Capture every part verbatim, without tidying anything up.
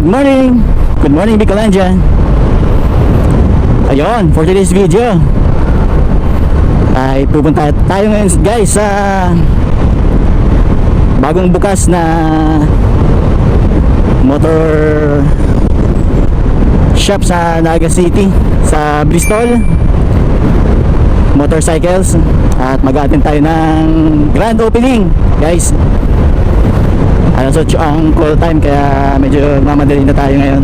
Good morning! Good morning, Bicolandia! Ayun, for today's video ay pupunta tayo ngayon, guys, sa bagong bukas na motor shop sa Naga City, sa Bristol Motorcycles, at mag-attend tayo ng grand opening, guys. Alas otso ang call time, kaya medyo mamadali na tayo ngayon.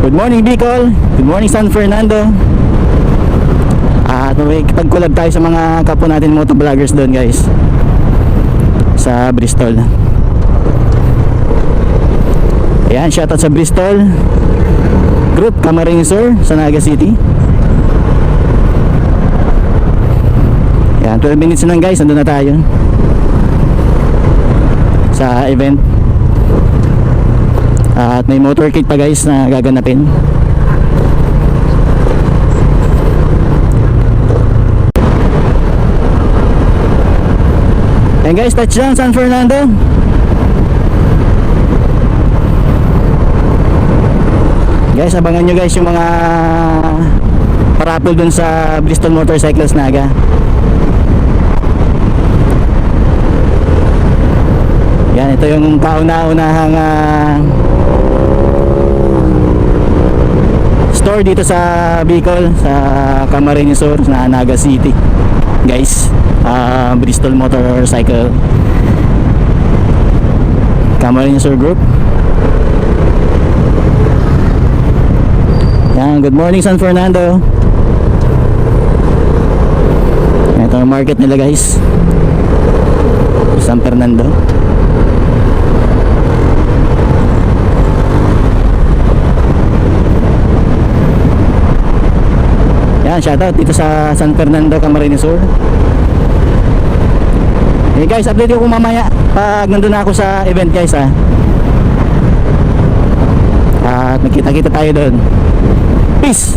Good morning, Bicol. Good morning, San Fernando. At makikipag-collab tayo sa mga kapwa natin motovloggers doon, guys, sa Bristol. Ayan, shoutout sa Bristol Group, Camarines Sur, sa Naga City. Ayan, twelve minutes na lang, guys, nandun na tayo sa event. At may motorcade pa, guys, na gaganapin. Ayan, guys, touchdown San Fernando. Guys, abangan nyo, guys, yung mga parapol dun sa Bristol Motorcycles Naga. Yan, ito yung kauna-unahang, ah, store dito sa Bicol, sa Camarines Sur, sa Naga City. Guys, ah, Bristol Motorcycle, Camarines Sur Group. Yan, good morning, San Fernando. Ito ang market nila, guys. San Fernando. Yan, shoutout dito sa San Fernando, Camarines Sur. Eh, guys, update ko mamaya pag nandun na ako sa event, guys, ha. At magkita-kita tayo doon. Peace!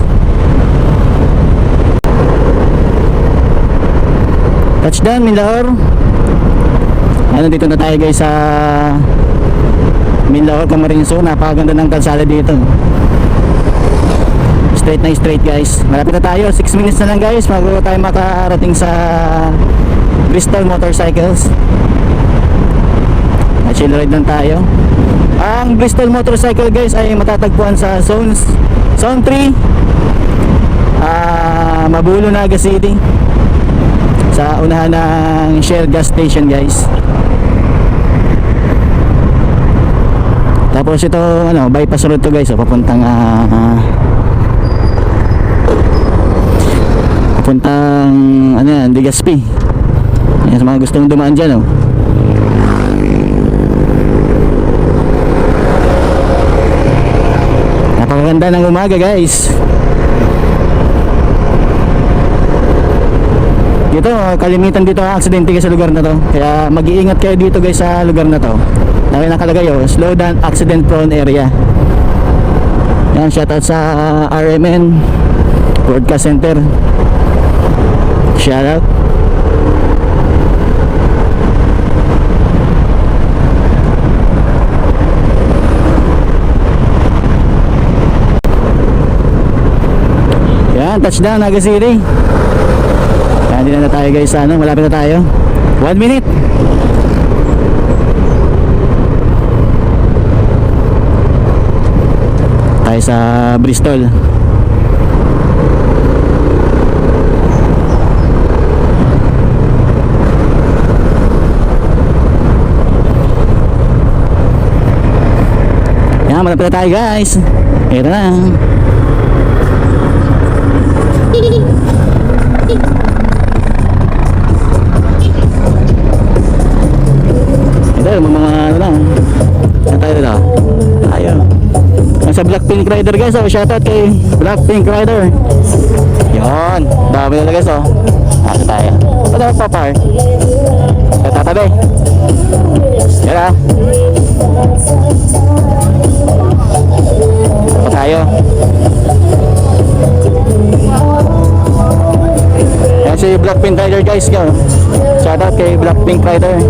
Touchdown, Minlahor. Ano, dito na tayo, guys, sa Minlahor, Camarines Sur. Napakaganda ng kalsada dito. Straight na straight, guys. Malapit na tayo. Six minutes na lang, guys, bago tayo makarating sa Bristol Motorcycles. Chill ride lang tayo. Ang Bristol Motorcycle, guys, ay matatagpuan sa zones, Zone three, ah, Mabulo, Naga City, sa unahan ng Shell gas station, guys. Tapos ito, ano, bypass road to, guys, so, papuntang, ah, ah, papuntang, ano yan, Legazpi. Yan, sa mga gustong dumaan dyan, oh. Napakaganda ng umaga, guys. Dito, kalimitan dito ang aksidente sa lugar na to. Kaya mag-iingat kayo dito, guys, sa lugar na to. Na may nakalagay, oh, slow down, accident prone area. Yan, shoutout sa R M N Broadcast Center. Shoutout. Yan, touchdown, Naga City. Yan, dito na tayo, guys, sa ano, malapit na tayo. One minute. Tayo sa Bristol. Yan, malapit na tayo, guys. Ito na. Ito, yung mga ano lang. Saan tayo dito? Ayun. Nasa Blackpink Rider, guys, oh. Shoutout kay Blackpink Rider. Yun. Dami nila, guys, oh. Asa tayo? Ito, pa par. Ito, tatabi. Yan, ah. Pa tayo. Yan si Blackpink Rider, guys, yun. Shoutout kay Blackpink Rider.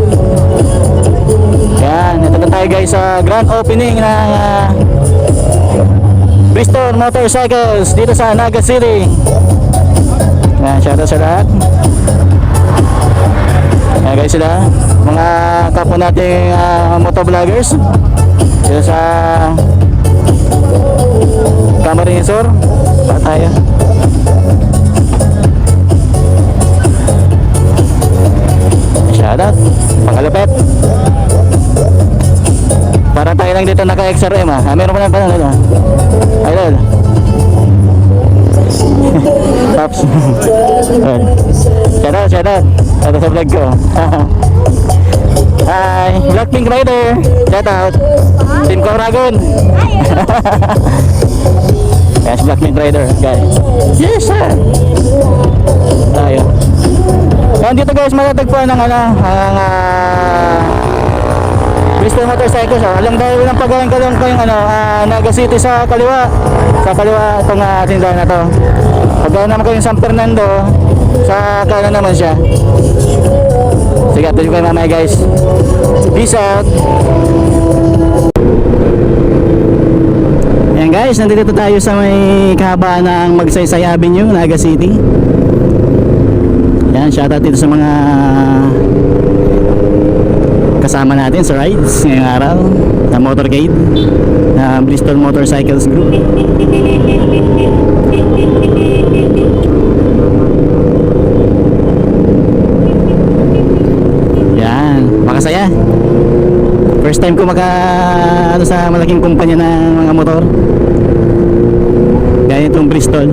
Yan, ito na tayo guys sa grand opening ng ah, Bristol Motorcycles dito sa Naga City. Yan, shoutout sa lahat. Yan guys sila, mga kapwa nating ah, motovloggers dito sa Camarines Sur. Pa tayo. Shoutout. Pangalupit. Parang tayo lang dito naka-X R M ah. Ah, meron pa lang pala dito. Idol. Pops. Ayan. Shoutout, shoutout. Shoutout sa vlog ko. Hi. Blackpink Rider. Shoutout. Team Koragon. Yes, Blackpink Rider, guys. Yes, sir. Tayo. Yan dito guys, matatagpuan ng ano, ang ah, Bristol Motorcycles. Oh. Along the highway ng pagaling kalong kayong ano, ah, Naga City sa kaliwa. Sa kaliwa itong ah, tindahan na to. Pag naman kayong San Fernando, sa kanan naman siya. Sige, update ko kayo mamaya guys. Peace out. Ayan guys, nandito tayo sa may kahabaan ng Magsaysay Avenue, Naga City. Yan, shoutout dito sa mga kasama natin sa rides ngayong araw, sa motorcade, na Bristol Motorcycles Group. Yan, makasaya. First time ko maka ano, sa malaking kumpanya ng mga motor. Gaya itong Bristol.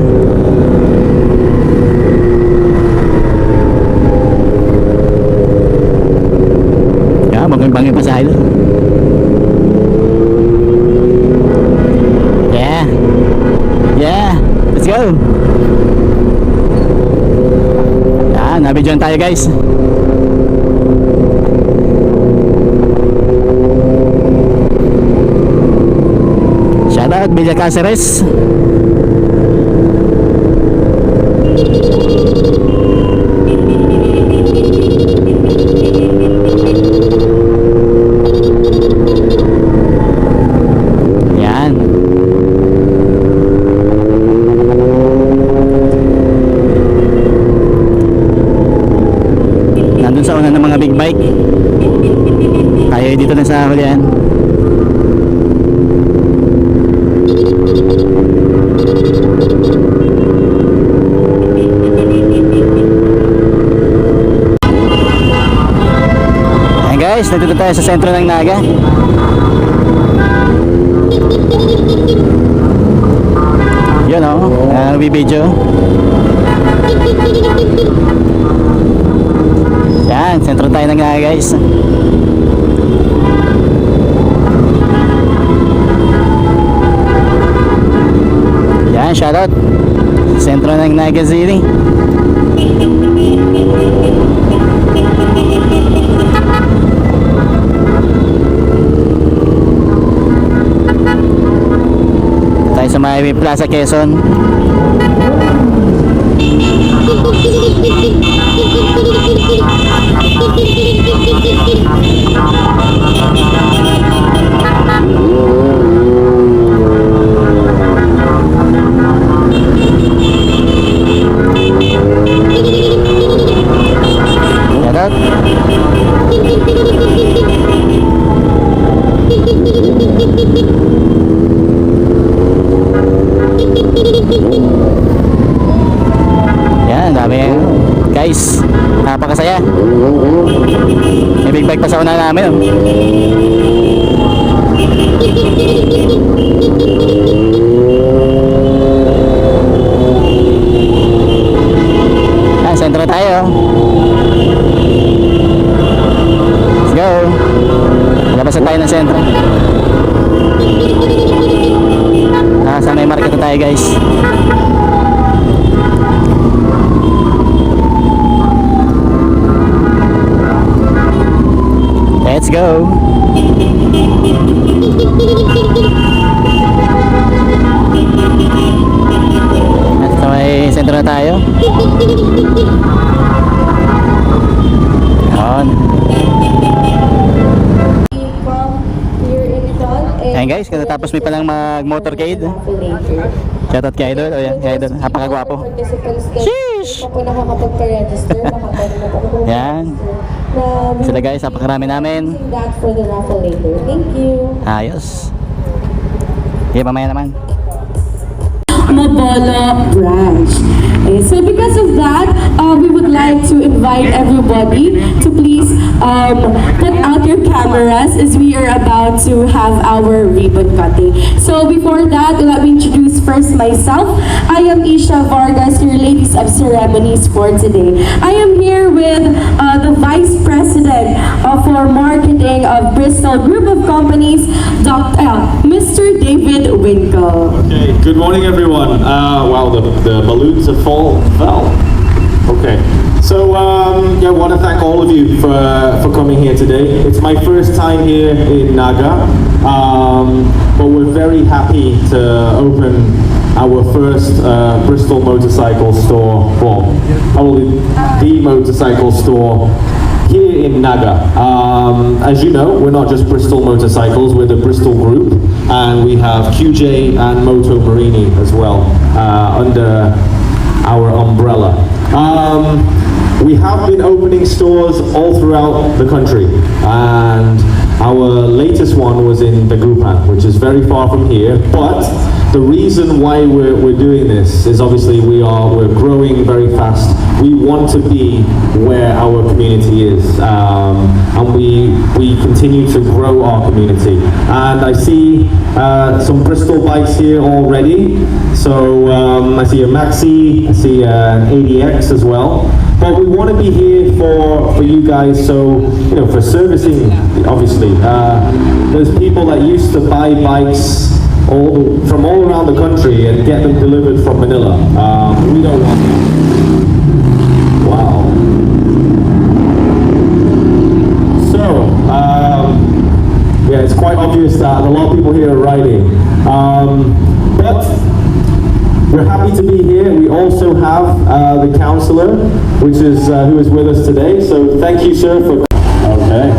Yan, bangoy-bangoy pa sa idol. Yeah. Yeah. Let's go. Yan, nabidyohan tayo guys. Shoutout, Villa Caceres. Yan. Nandun sa una ng mga big bike. Tayo dito na sa hulihan. Ayan guys, nandito tayo sa sentro ng Naga. Yun o, oh, nagbibideo. Yan, sentro tayo ng Naga guys. Yan, shoutout. Sentro ng Naga City. Tayo sa may Plaza Quezon. Shoutout. Yan, dami yan. Guys, napakasaya. May big bike pa sa una namin, oh. Ah, sentro tayo. Let's go. Labas na tayo ng sentro. Ah, sa may market na tayo, guys. Let's go. Nasa may sentro na tayo. Yun. Ayan guys, katatapos mi palang mag-motorcade. Shoutout kay Idol. O yan, kay Idol. Napakagwapo. Sheesh! Yan. Sila guys, napakarami namin. Ayos. Okay, mamaya naman. Mabolo branch. Okay, so because of that, uh, we would like to invite everybody to please um, put out your cameras as we are about to have our ribbon cutting. So before that, let me introduce first myself. I am Isha Vargas, your ladies of ceremonies for today. I am here with uh, the Vice President uh, for Marketing of Bristol Group of Companies, Doctor uh, Mister David Winkle. Okay, good morning, everyone. Uh, wow, the, the balloons have fall, fell. Okay, so um, yeah, I want to thank all of you for, for coming here today. It's my first time here in Naga, um, but we're very happy to open our first uh, Bristol motorcycle store, well, probably the motorcycle store here in Naga. Um, as you know, we're not just Bristol Motorcycles, we're the Bristol Group, and we have Q J and Moto Morini as well uh, under our umbrella. Um, we have been opening stores all throughout the country, and our latest one was in Dagupan, which is very far from here, but the reason why we're, we're doing this is obviously we are we're growing very fast. We want to be where our community is, um, and we we continue to grow our community. And I see uh, some Bristol bikes here already. So um, I see a Maxi, I see uh, an A D X as well. But we want to be here for for you guys. So you know, for servicing, obviously, uh, there's people that used to buy bikes all the, from all around the country and get them delivered from Manila. Um, we don't want that. Wow. So, um, yeah, it's quite obvious that a lot of people here are riding. Um, but we're happy to be here. We also have uh, the counselor, which is uh, who is with us today. So thank you, sir, for. Okay.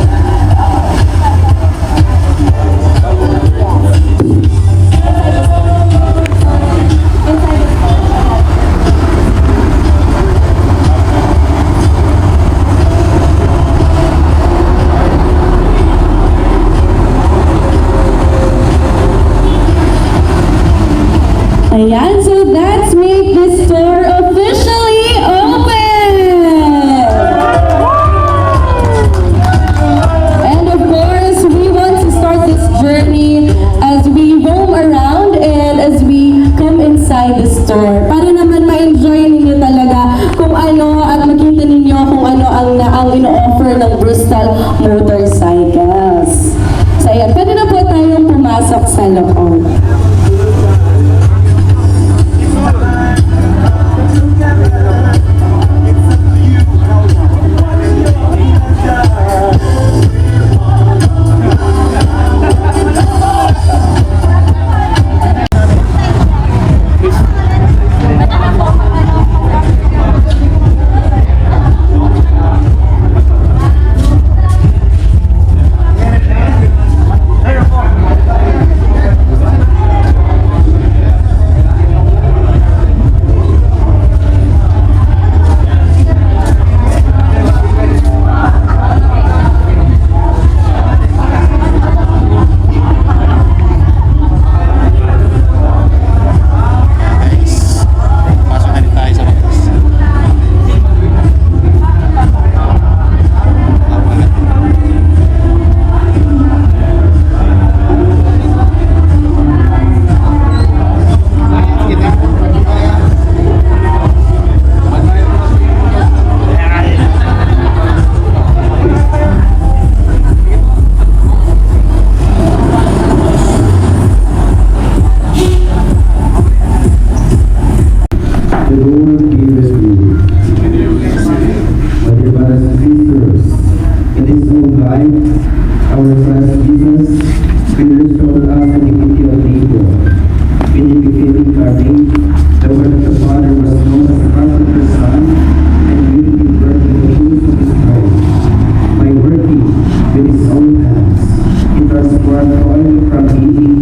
Ayan, so let's make this store officially open! And of course, we want to start this journey as we roam around and as we come inside the store. Para naman ma-enjoy ninyo talaga kung ano at makita ninyo kung ano ang, na, ang ino-offer ng Bristol Motorcycles. So ayan, pwede na po tayong pumasok sa loob. The Lord be with you. My dear brothers and sisters, in His own life, our Christ Jesus, we restore us the dignity of labor. In the beginning, garden, the word of the Father was known as the Christ of the Son, and we give birth to the fruits of His growth. By working with His own hands, He transformed toil from easy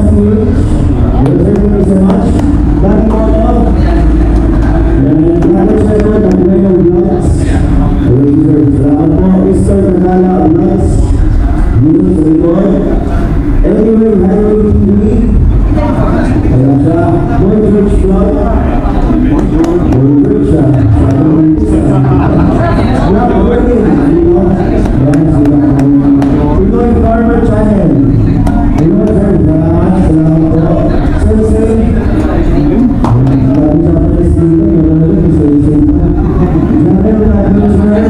Stage. Thank you so much. Dati po ako. Yan, yan. Salamat po. Mister Nagala Vlogs. News Report. Anyway, Highway T V. Ayan siya. Boy George Vlog. Boy George siya. Black Wedding. Ayan, sila. Pinoy Farmer Channel. Hello, sir. Salamat. Salamat po. Sir, sir. Ang dami sa press dito. Wala na rin. Sir, sir. General Adventurer.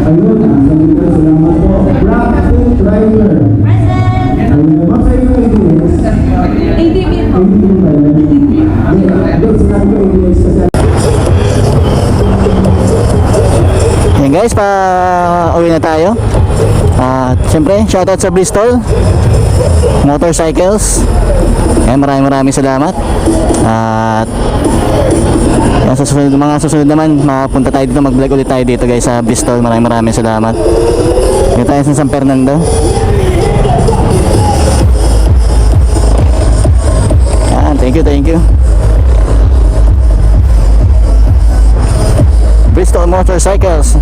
Ayun, salamat po. Black Foot Rider. Present! Ayun, ma'am, sa inyo, A B S? A B S po. A B S ba yun? Hindi, hindi, sinabi ko A B S kasi. Yan guys, pa uwi na tayo. At syempre, shoutout sa Bristol Motorcycles. Yan, maraming maraming salamat. At yan, sa susunod, mga susunod naman, makapunta tayo dito, mag-vlog ulit tayo dito guys sa Bristol. Maraming maraming salamat. Dito tayo sa San Fernando. Yan, thank you, thank you. Bristol Motorcycles.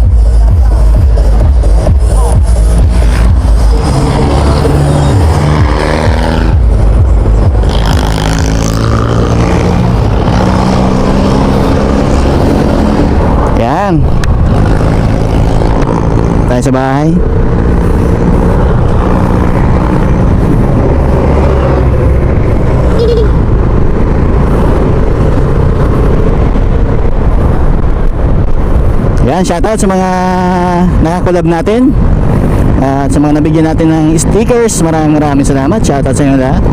Yan. Tayo sa bahay. Yan, shoutout sa mga nakakolab natin. At sa mga nabigyan natin ng stickers, maraming maraming salamat. Shoutout sa inyo lahat.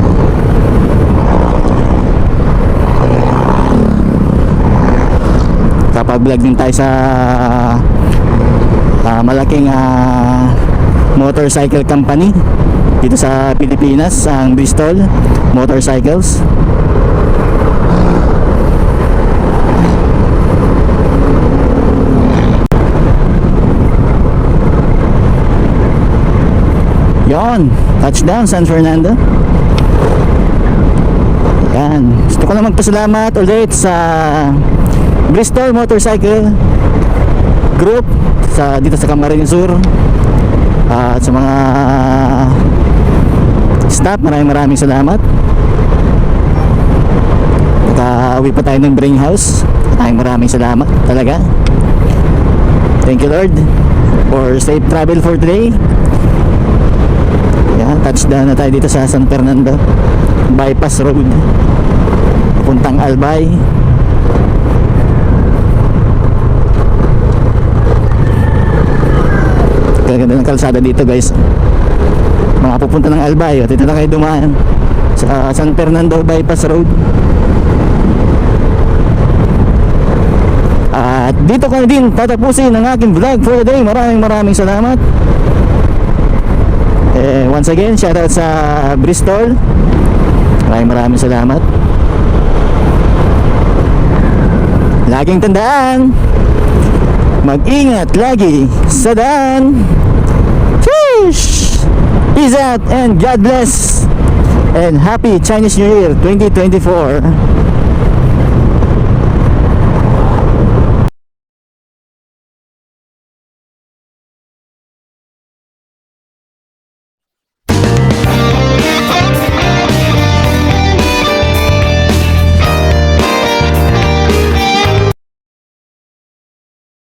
Kapag-vlog din tayo sa, ah, Malacanang. King ah, motorcycle company dito sa Pilipinas, ang Bristol Motorcycles. Yon, touchdown San Fernando. Yan. Gusto ko lang magpasalamat ulit sa Bristol Motorcycle Group sa, dito sa Camarines Sur. At sa mga staff, maraming maraming salamat. Nakauwi pa tayo ng Brain House. Maraming maraming salamat talaga. Thank you, Lord, for safe travel for today. Yan, touchdown na tayo dito sa San Fernando Bypass Road, papuntang Albay. Kaganda ng kalsada dito, guys. Mga pupunta ng Albay, o, dito na kayo dumaan sa San Fernando Bypass Road. At dito ko na din tatapusin ang aking vlog for the day. Maraming maraming salamat. Eh, once again, shoutout sa Bristol. Maraming maraming salamat. Laging tandaan, mag-ingat lagi sa daan. Sheesh! Peace out and God bless. And happy Chinese New Year twenty twenty-four.